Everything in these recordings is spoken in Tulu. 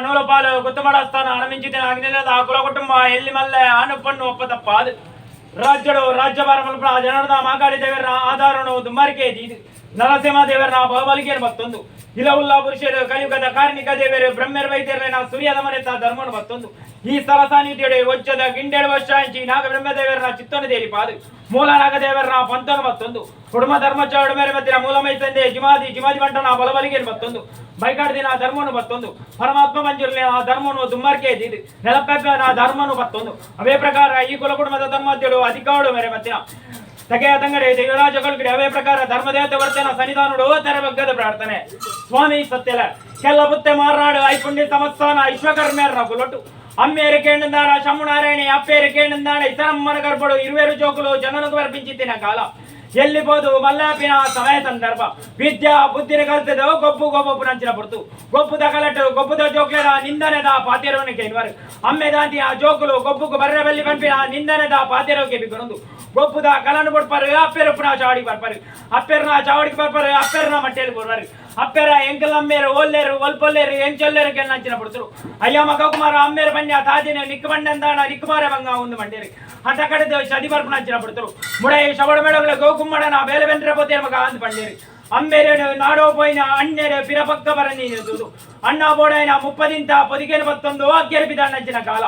ನೂಲಪಾಲು ಗುತ್ತಮಡಸ್ಥಾನ ಅನಮಿಂಚಿತಿನ ಅಗ್ನಿಲದ ಕುಲ ಕುಟುಂಬ ಎಲ್ಲಿ ಮಲ್ಲೆ ಆನು ಪಣ್ಣು ಒಪ್ಪ ತಪ್ಪಾದು ರಾಜ್ಯಡು ರಾಜ್ಯಭಾರ ಮಲ್ಪುನ ಜನರದ ಮಾಕಾಳಿ ದೇವರ ಆಧಾರನು ದುಮ್ಮರಿಕೆ ದೀದು ನರಸಿಂಹ ದೇವರನ ಬಹುಬಲಿಕೆ ಬತ್ತೊಂದು ಇಲವುಲ್ಲ ಪುರುಷರು ಕಲಿಯುಗದ ಕಾರ್ಮಿಕ ದೇವರು ಬ್ರಹ್ಮರ ವೈದ್ಯರನ ಸೂರ್ಯದ ಮನೆತ ಧರ್ಮನು ಬತ್ತೊಂದು ಈ ಸ್ಥಳ ಸಾನ್ನಿಧ್ಯಡು ಒಚ್ಚದ ಗಿಂಡೆಡು ವರ್ಷ ಇಂಚಿ ನಾಗ ಬ್ರಹ್ಮದೇವರನ ಚಿತ್ತನು ದೇರಿ ಪಾದು ಮೂಲ ನಾಗದೇವರನ ಪಂತನು ಬತ್ತೊಂದು ಕುಡುಮ ಧರ್ಮ ಚಾಡು ಮೇರೆ ಮತ್ತಿನ ಮೂಲಮೈ ತಂದೆ ಜಿಮಾದಿ ಜಿಮಾದಿ ಬಂಟನ ಬಲಬಲಿಗೆ ಬತ್ತೊಂದು ಬೈಕಾಡ್ದಿನ ಧರ್ಮನು ಬತ್ತೊಂದು ಪರಮಾತ್ಮ ಮಂಜುರ್ಲಿನ ಧರ್ಮನು ದುಮ್ಮರ್ಕೆ ಇದ್ದಿದ್ದು ನೆಲಪೆಪ್ಪನ ಧರ್ಮನು ಬತ್ತೊಂದು. ಅವೇ ಪ್ರಕಾರ ಈ ಕುಲ ಕುಟುಂಬದ ಧರ್ಮಧ್ಯಡು ಅಧಿಕಾರು ಮೇರೆ ಮತ್ತಿನ ತಗೆಯ ತಂಗಡೆ ದೇವರಾಜ ಕಳ್ಗಡೆ ಅವೇ ಪ್ರಕಾರ ಧರ್ಮದೇವತೆ ವರ್ತನ ಸನ್ನಿಧಾನುಡು ತೆರ ಬಗ್ಗದ ಪ್ರಾರ್ಥನೆ. ಸ್ವಾಮಿ ಸತ್ಯಲ ಕೆಲ್ಲ ಬುತ್ತೆ ಮಾರ್ನಾಡು ಐಪುಣ್ಯ ಸಮಸ್ಥಾನ ವಿಶ್ವಕರ್ಮೇರ್ನ ಕುಲೊಟ್ಟು ಅಮ್ಮೇರು ಕೇಂದಾರ ಶಮ್ಮುನಾರಾಯಣಿ ಅಪ್ಪೇರು ಕೇಂದಾಡ ಇತರಮ್ಮನ ಗರ್ಭಡು ಇರುವೇರು ಜೋಕುಲು ಜನನకు ಅರ್పింಚಿತ್ತಿನ ಕಾಲ ಎಲ್ಲಿಬೋದು ಮಲ್ಲಾಪಿನ ಸಮಯ ಸಂದರ್ಭ ವಿದ್ಯಾ ಬುದ್ಧಿನ ಕಲ್ತದ ಗೊಬ್ಬು ಗೊಬ್ಬು ನಂಚಿನ ಪುರ್ತು ಗೊಬ್ಬುದ ಕಲಟು ಗೊಬ್ಬುದ ಜೋಕ್ಲೆದ ನಿಂದನೆದ ಪಾತಿರವನ ಕೇನ್ವರು ಅಮ್ಮೆ ದಾಂತಿ ಆ ಜೋಕುಲು ಗೊಬ್ಬುಕು ಬರ್ರೆ ಬಲ್ಲಿ ಪನ್ಪಿನ ನಿಂದನೆದ ಪಾತಿರವಕ್ಕೆ ಬಿಗುನೊಂದು ಗೊಬ್ಬುದ ಕಲನು ಕೊಡ್ಪಾರು ಅಪ್ಪೆರಪ್ಪನ ಚಾವಡಿಗೆ ಬರ್ಪಾರು ಅಪ್ಪೆರ್ನ ಚಾವಡಿಗೆ ಬರ್ಪಾರು ಅಪ್ಪೆರ್ನ ಮಟ್ಟೆಯಲ್ಲಿ ಬರ್ಪಾರು ಅಪ್ಪೆರ ಎಂಕಲ್ ಅಮ್ಮೇರು ಓಲ್ಲೇರು ಒಲ್ಪೊಲ್ಲೇರು ಎಂಚೊಲ್ಲೇರು ಕೆನ್ನಂಚಿನ ಪುಡ್ತರು. ಅಯ್ಯ ಮಗ ಕುಮಾರ ಅಮ್ಮೇರು ಪನ್ಯ ತಾದಿನ ನಿಕ್ಕು ಬಂಡಂದಾಣ ನಿಕ್ಕುಮಾರ ಬಂಗ ಒಂದು ಮಂಡೇರಿ ಹಠ ಕಡೆದು ಚದಿ ಬರ್ಪುನಂಚಿನ ಪುಡ್ತರು. ಮುಡೈ ಶವಡ ಮೇಡಗಳ ಗೋಕುಮ್ಮಡನ ಬೇಲೆ ಬೆಂದ್ರೆ ಪೋತೇರು ಮಗ ಅಂದ್ ಪಂಡೇರಿ ಅಮ್ಮೇರು ನಾಡೋ ಪೋಯಿನ ಅಣ್ಣೇರು ಪಿರಪಕ್ಕ ಬರನಿ ನಿಲ್ದುದು ಅಣ್ಣ ಬೋಡೈನ ಮುಪ್ಪದಿಂತ ಪೊದಿಗೇನು ಬತ್ತೊಂದು ಅಗ್ಗೆರು ಬಿದಾನಂಚಿನ ಕಾಲ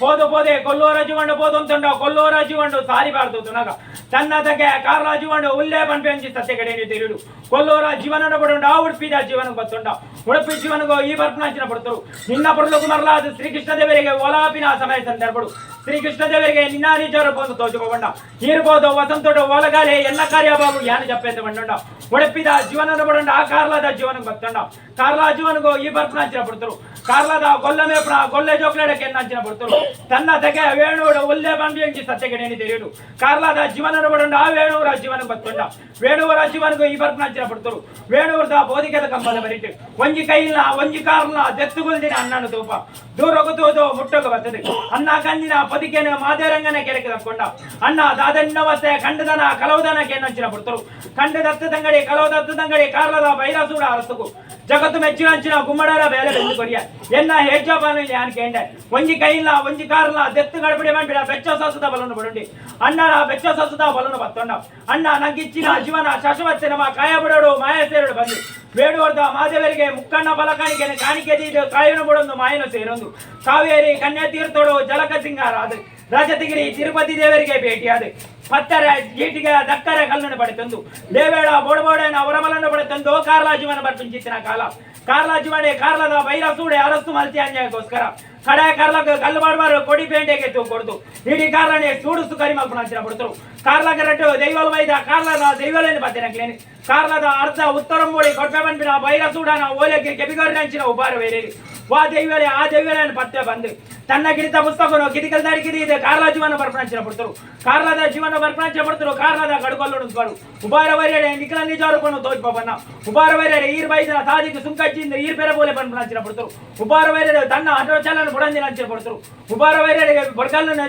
ಪೋದು ಪೋದೆ ಕೊಲ್ಲೂರ ಜೀವಂಡು ಪೋದೊಂತುಂಡ ಕೊಲ್ಲೂರ ಜೀವಂಡು ಸಾರಿಬಾರ್ದು ತುನಗ ತನ್ನ ತಗೆ ಕಾರ್ಲ ಜೀವಂಡು ಉಲ್ಲೇ ಪನ್ಪೆಂಚಿ ಸತ್ಯ ಕಡೆ ತಿರುಡು ಕೊಲ್ಲೂರ ಜೀವನ ಬಡುಂಡ ಉಡುಪಿದ ಜೀವನ ಬತ್ತುಂಡ ಉಡುಪಿ ಜೀವನಗೋ ಈ ಬರ್ಪನಾಂಚಿನ ಪಡ್ತರು. ನಿನ್ನ ಪಡಲುಕು ಮರಲಾದ ಶ್ರೀಕೃಷ್ಣ ದೇವರಿಗೆ ಓಲಾಪಿನ ಸಮಯ ಸಂದರ್ಭಡು ಶ್ರೀಕೃಷ್ಣ ದೇವರಿಗೆ ನಿನ್ನಾರಿಜರು ಬಂದು ತೋಜುಕೊಂಡ ಇರ್ಬೋದು ವಸಂತೋಡು ಒಲಗಾಲೆ ಎಲ್ಲ ಕಾರ್ಯ ಬಾಬು ಯಾನು ಜಪ್ಪೆಂದು ಬಂಡುಂಡ ಉಡುಪಿದ ಜೀವನದ ಬಡುಂಡ ಆ ಕಾರ್ಲಾದ ಜೀವನ ಬತ್ತುಂಡ ಕಾರ್ಲಾ ಜೀವನಗೋ ಈ ಬರ್ಪನಾಂಚಿನ ಪಡ್ತರು. ಕಾರ್ಲಾದ ಗೊಲ್ಲ ಮೇಪನ ಗೊಲ್ಲೆ ಜೋಕ್ಲೆಡಕ್ಕೆ ಎನ್ನಂಚಿನ ಪಡ್ತರು. ತನ್ನ ತಗೆ ವೇಣುಡು ಉಲ್ಲೇ ಬಂದು ಸತ್ಯಗಡೇನಿ తెలియడు ಕಾರ್ಲಾದ ಜೀವನದ ಬಡುಂಡ ಆ ವೇಣುವರ ಜೀವನ ಬತ್ತುಂಡ ವೇಣುವರ ಜೀವನಗೂ ಈ ಬರ್ಪನಾಂಚಿನ ಪಡ್ತರು. ವೇಣುವರದ ಬೋಧಿಕದ ಕಂಬದ ಬರಿಟು ಒಂಜಿ ಕೈಲ್ನ ಒಂಜಿ ಕಾರ್ನ ದೆತ್ತುಗುಲ್ದಿನ ಅಣ್ಣನ ತೂಪ ದೂರಗು ತೂದು ಮುಟ್ಟಗ ಬರ್ತದೆ. ಅನ್ನ ಕಂದಿನ ಪದಿಕೆನ ಮಾದೇರಂಗನ ಕೆರೆಗೆ ತಕ್ಕೊಂಡ ಅಣ್ಣ ದಾದನ್ನವತ್ತೆ ಕಂಡದನ ಕಲವುದನ ಕೆನ್ನಂಚಿನ ಪಡ್ತರು. ಕಂಡ ದತ್ತ ತಂಗಡಿ ಕಲವು ದತ್ತ ತಂಗಡಿ ಕಾರ್ಲದ ಬೈರಸೂಡ ಅರಸುಗು ಜಗತ್ತು ಮೆಚ್ಚಿನಂಚಿನ ಗುಮ್ಮಡರ ಬೇಲೆ ಬೆಂದು ಕೊರಿಯ ಎನ್ನ ಹೇಜೋಪಾನ ಯಾನ್ ಕೇಂಡೆ ಒಂಜಿ ಕೈಲ್ನ ಒಂಜಿ ಕಾರ್ಲ ದೆತ್ತು ಗಡಬಿಡಿ ಮಂಬಿಡ ಬೆಚ್ಚ ಸಸುದ ಬಲನು ಬಡುಂಡಿ ಅಣ್ಣನ ಬೆಚ್ಚ ಸಸುದ ಬಲನು ಬತ್ತೊಂಡ ಅಣ್ಣ ನಂಗಿಚ್ಚಿನ ಜೀವನ ಶಾಶ್ವತ ನಮ್ಮ ಕಾಯಬಿಡೋಡು ಮಾಯ ಸೇರಡು ಬಂದು ವೇಣುವರ್ಧ ಮಾದೇವರಿಗೆ ಮುಕ್ಕಣ್ಣ ಬಲಕಾಣಿಕೆ ಕಾಣಿಕೆ ದೀದು ಕಾಯನು ಬಡೊಂದು ಮಾಯನು ಸೇರೊಂದು ಕಾವೇರಿ ಕನ್ಯಾ ತೀರ್ಥೋಡು ಜಲಕ ಸಿಂಗಾರ ಅದು ರಾಜತಗಿರಿ ತಿರುಪತಿ ದೇವರಿಗೆ ಭೇಟಿಯಾದ ಪತ್ತರ ಜೀಟಿಗೆ ದಕ್ಕರೆ ಕಲ್ಲನ್ನು ಪಡೆತಂದು ದೇವೇಳ ಬೋಡಬೋಡನ ಹೊರಮಲನ್ನು ಪಡೆತಂದು ಕಾರ್ಲಾ ಜೀವನ ಬರ್ಪಿಂಚಿತ್ತಿನ ಕಾಲ ಕಾರ್ಲಾ ಜೀವನೆ ಕಾರ್ಲದ ಬೈರಸೂಡೆ ಅರಸ್ತು ಮಲ್ತಿ ಅನ್ಯಾಯಕ್ಕೋಸ್ಕರ ಕಡೆ ಕಾರ್ಲಗ ಕಲ್ಲು ಮಾಡಬಾರು ಕೊಡಿ ಪೇಂಟೆಗೆ ಕೊಡ್ದು ಇಡೀ ಕಾರ್ಲನೆ ಸೂಡುಸು ಕರಿ ಮಲ್ಪನ ಪಡ್ತರು. ಕಾರ್ಲಗ ರಟ್ಟು ದೈವಲ ವೈದ ಕಾರ್ಲದ ದೈವಲೇನು ಬತ್ತಿನಕ್ಲೇನಿ ಕಾರ್ಲದ ಅರ್ಧ ಉತ್ತರ ಮೂಡಿ ಕೊಟ್ಟೆ ಬಂದ್ಬಿನ ಬೈರಸೂಡನ ಓಲೆಗೆ ಕೆಬಿಗರ್ನಂಚಿನ ಉಪಾರ ಬೇರೆ ವಾ ದೈವಲೆ ಆ ದೈವಲೇನು ಪತ್ತೆ ಬಂದು ತನ್ನ ಗಿರಿತ ಪುಸ್ತಕನು ಕಿಟಿಕಲ್ ದಾಡಿ ಕಿರಿ ಇದೆ ಕಾರ್ಲ ಜೀವನ ಬರ್ಪಣಾಂಚಿನ ಪಡ್ತರು. ಕಾರ್ಲದ ಜೀವನ ಬರ್ಪಣಾಂಚಿನ ಪಡ್ತರು. ಕಾರ್ಲದ ಕಡ್ಕೊಲ್ಲು ಬಾರು ಉಬಾರ ವೈರಡೆ ನಿಖಲ ನಿಜಾರುಪನು ತೋಜ್ಪನ್ನ ಉಬಾರ ವೈರಡೆ ಈರ್ ಬೈದನ ಸಾದಿಗೆ ಸುಂಕಚ್ಚಿಂದ ಈರ್ ಪೆರ ಬೋಲೆ ಪನ್ಪಣಾಂಚಿನ ಪಡ್ತರು. ಉಬಾರ ವೈರಡೆ ತನ್ನ ಅಟೋಚಲನ ಬುಡಂದಿನ ಅಂಚಿನ ಪಡ್ತರು. ಉಬಾರ ವೈರಡೆ ಬೊಡ್ಗಲ್ಲನ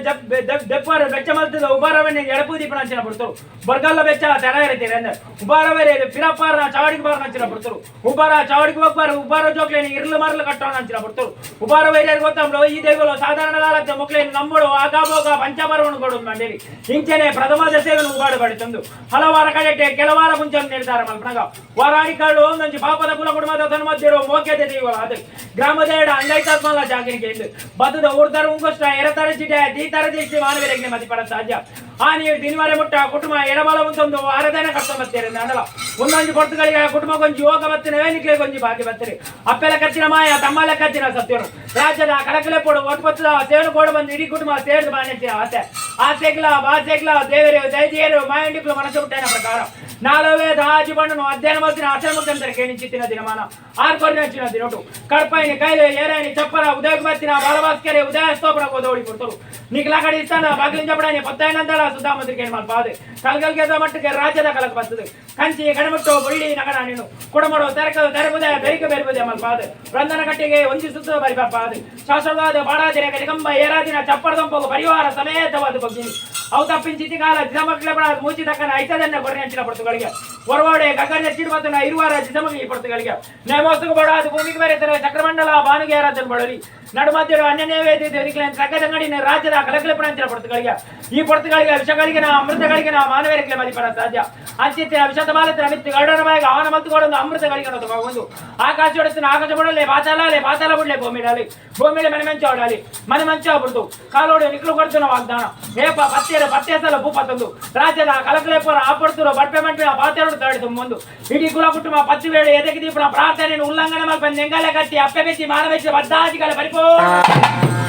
ದೆಪ್ಪಾರ ಬೆಚ್ಚ ಮಲ್ತದ ಉಬಾರವನ್ನೇ ಎಡಪು ದೀಪಣಾಂಚಿನ ಪಡ್ತರು. ಬೊಡ್ಗಲ್ಲ ಬೆಚ್ಚ ತೆರ ಇರತ್ತೆ ಉಬಾರ ವೈರಡೆ ಪಿರಪ್ಪಾರ ಚಾವಡಿಗೆ ಬಾರ ಅಂಚಿನ ಪಡ್ತರು. ಉಬಾರ ಚಾವಡಿಗೆ ಹೋಗ್ಬಾರ ಉಬಾರ ಜೋಕ್ಲೇನಿ ಇರ್ಲು ಮರಲು ಕಟ್ಟೋಣ ಅಂಚಿನ ಪಡ್ತರು. ಉಬಾರ ವೈರಡೆ ಗೊತ್ತಂಬ್ಳು ಈ ದೈವಲು ಸಾಧಾರಣ ಕಾಲಕ್ಕೆ ಮೊಕ್ಲೇನು ನಂಬಡು ಆಗಾಭೋಗ ಪಂಚಪರ್ವನು ಕೊಡು ಮಂಡೇರಿ ಇಂಚನೆ ಪ್ರಥಮ ದಶೆಯನ್ನು ಉಬಾಡು ಬಡಿತಂದು ಹಲವಾರ ಕಡೆಟೆ ಕೆಲವಾರ ಮುಂಚೆ ನಿರ್ಧಾರ ಮಲ್ಪನಗ ವಾರಾಣಿಕಾಳು ಒಂದೊಂಜಿ ಪಾಪದ ಕುಲ ಕುಟುಂಬದ ತನ್ಮಧ್ಯರು ಮೋಕ್ಯತೆ ದೈವಲ ಅದು ಗ್ರಾಮದೇಡ ಅಂಗೈತಾತ್ಮಲ ಜಾಗರಿಗೆ ಎಂದು ಬದುದ ಊರ್ದರ ಉಂಗುಷ್ಟ ಎರತರ ಚಿಟೆ ದೀತರ ದೃಷ್ಟಿ ಮಾನವರಿಗೆ ಮತಿಪಡ ಸಾಧ್ಯ ಆ ನೀರು ದಿನವಾರ ಮುಟ್ಟ ಕುಟುಂಬ ಎಡಬಲ ಒಂದೊಂದು ಆರಾಧನೆ ಕರ್ತೊಂಬತ್ತೇರೆ ಅಂಡಲ ಒಂದೊಂದು ಪೊರ್ತುಗಳಿಗೆ ಕುಟುಂಬ ಕೊಂಜಿ ಯೋಗ ಬತ್ತಿನ ವೇನಿಕ್ಲೆ ಕೊಂಜಿ ಬಾಕಿ ಬತ್ತಿರಿ ಅಪ್ಪೆಲ ಕಚ್ಚಿನ ಮಾಯ ತಮ್ಮಲ ಕಚ್ಚಿನ ಸತ್ಯನು ರಾಜ್ಯದ ಕಡಕಲೆ ಪೋಡು ಒಟ್ಪತ್ತದ ಸೇನು ಕೋಡು ಬಂದು ಇಡೀ ಕುಟುಂಬ ಸೇರ್ದು ಬಾಣಿಸಿದ ಆಸೆ ಆಸೆಗ್ಲ ಬಾಸೆಗ್ಲ ದೇವರು ದೈದಿಯರು ಮಾಯಂಡಿಕ್ಲು ಮನಸ್ಸು ಹುಟ್ಟಿನ ಪ್ರಕಾರ ನಾಲವೇ ದಾಜಿ ಬಣ್ಣನು ಅಧ್ಯಯನ ಮಾಡ್ತಿನ ಆಶ್ರಮ ಮುಖಾಂತರ ಕೇಣಿಚಿತ್ತಿನ ದಿನಮಾನ ಆರು ಕೊರಿನ ದಿನೋಟು ಕಡ್ಪಾಯಿನಿ ಕೈಲೆ ಏರಾಯನಿ ಚಪ್ಪರ ಉದಯಕ್ಕೆ ಬತ್ತಿನ ಬಾಲಭಾಸ್ಕರೆ ಉದಯಸ್ತೋಪನ ಗೋದೋಡಿ ಕೊಡ್ತರು ನಿಕ್ಲ ಕಡೆ ಇಸ್ತಾನ ಬಾಗಿಲಿನ ಚಪ್ಪಡಾನಿ ಪತ್ತಾಯನಂದಲ ಸುಧಾಮತ್ರಿಗೆ ಮಲ್ಪಾದೆ ಕಲ್ಗಲ್ಗೆದ ಮಟ್ಟಿಗೆ ರಾಜ್ಯದ ಕಲಕ ಬರ್ತದೆ ಕಂಚಿ ಕಣಮುಟ್ಟು ಬಳ್ಳಿ ನಗಣ ನೀನು ಕುಡಮಡು ತೆರಕ ತೆರಬುದೆ ಬೆರಿಕೆ ಬೆರಬುದೆ ಮಲ್ಪಾದೆ ರಂದನ ಕಟ್ಟಿಗೆ ಒಂಜಿ ಸುತ್ತ ಬರಿಪಾದೆ ಶಾಶ್ವತವಾದ ಬಾಡಾದಿರ ಕಲಿಕಂಬ ಏರಾದಿನ ಚಪ್ಪರದಂಪಗು ಪರಿವಾರ ಸಮೇತವಾದ ಬಗ್ಗಿ ಅವು ತಪ್ಪಿಂಚಿತಿ ಕಾಲ ದಿನಮಕ್ಕಳ ಮೂಚಿ ತಕ್ಕನ ಐತದನ್ನ ಕೊರನೆ ಹಂಚಿನ ಪಡ್ತುಗಳಿಗೆ ಹೊರವಾಡೆ ಗಗನ ಚಿಡುಮತನ ಇರುವಾರ ಜಿಸಮಗೆ ಈ ಪೊರ್ತುಗಳಿಗೆ ನೇಮೋಸ್ತುకు ಬಡಾದು ಭೂಮಿಗೆ ಬರೆತರ ಚಕ್ರಮಂಡಲ ಬಾನುಗೆ ರಾಜನ್ ಬಡಲಿ ನಡು ಮಧ್ಯಡು ಅನ್ಯನೇವೇದಿ ದೇವಿಕ್ಲೇನ್ ಸಕದಂಗಡಿನ ರಾಜ್ಯದ ಕಲಕಲಪಣಂಚಿನ ಪೊರ್ತುಗಳಿಗೆ ಈ ಪೊರ್ತುಗಳಿಗೆ ವಿಷಗಳಿಗೆ ನಾ ಅಮೃತಗಳಿಗೆ ನಾ ಮಾನವರಿಗೆ ಮದಿಪಡ ಸಾಧ್ಯ ಅಂಚಿತ್ತಿನ ವಿಷತ ಬಾಲತ್ತಿನ ಮಿತ್ತು ಗರುಡನ ಬಾಯಿಗೆ ಅವನ ಮಲ್ತುಕೊಡೊಂದು ಅಮೃತ ಗಳಿಗೆ ಒಂದು ಆಕಾಶ ಹೊಡೆತ್ತಿನ ಆಕಾಶ ಬಡಲೆ ಪಾತಾಲೆ ಪಾತಾಲ ಬುಡ್ಲೆ ಭೂಮಿಡಲಿ ಭೂಮಿಲೆ ಮನೆ ಮಂಚ ಹೊಡಲಿ ಮನೆ ಮಂಚ ಬಿಡ್ದು ಕಾಲೋಡು ನಿಕ್ಲು ಕೊಡ್ತನ ವಾಗ್ದಾನ ಏಪ ಪತ್ತೇರು ಪತ್ತೇಸಲ ಭೂಪತ್ತೊಂದು ರಾಜ್ಯದ ಕಲಕಲೇಪುರ ಆಪಡ್ತುರು ಬಡ್ಪೆ ಮಂಪಿನ ಪಾತೇರು ತಾಡಿ ಮುಂದು ಇಡೀ ಕುಲ ಕುಟುಂಬ ಪತ್ತು ವೇಳೆ ಎದಕ್ಕೆ ದೀಪನ ಪ್ರಾರ್ಥನೆಯನ್ನು ಉಲ್ಲಂಘನೆ ಮಲ್ಪ ನೆಂಗಲೆ ಕಟ್ಟಿ ಅಪ್ಪೆ ಬೆಚ್ಚಿ ಮಾನವೆಚ್ಚಿ ಬದ್ದಾದಿಗಳ ಪರಿಪೂರ್ಣ.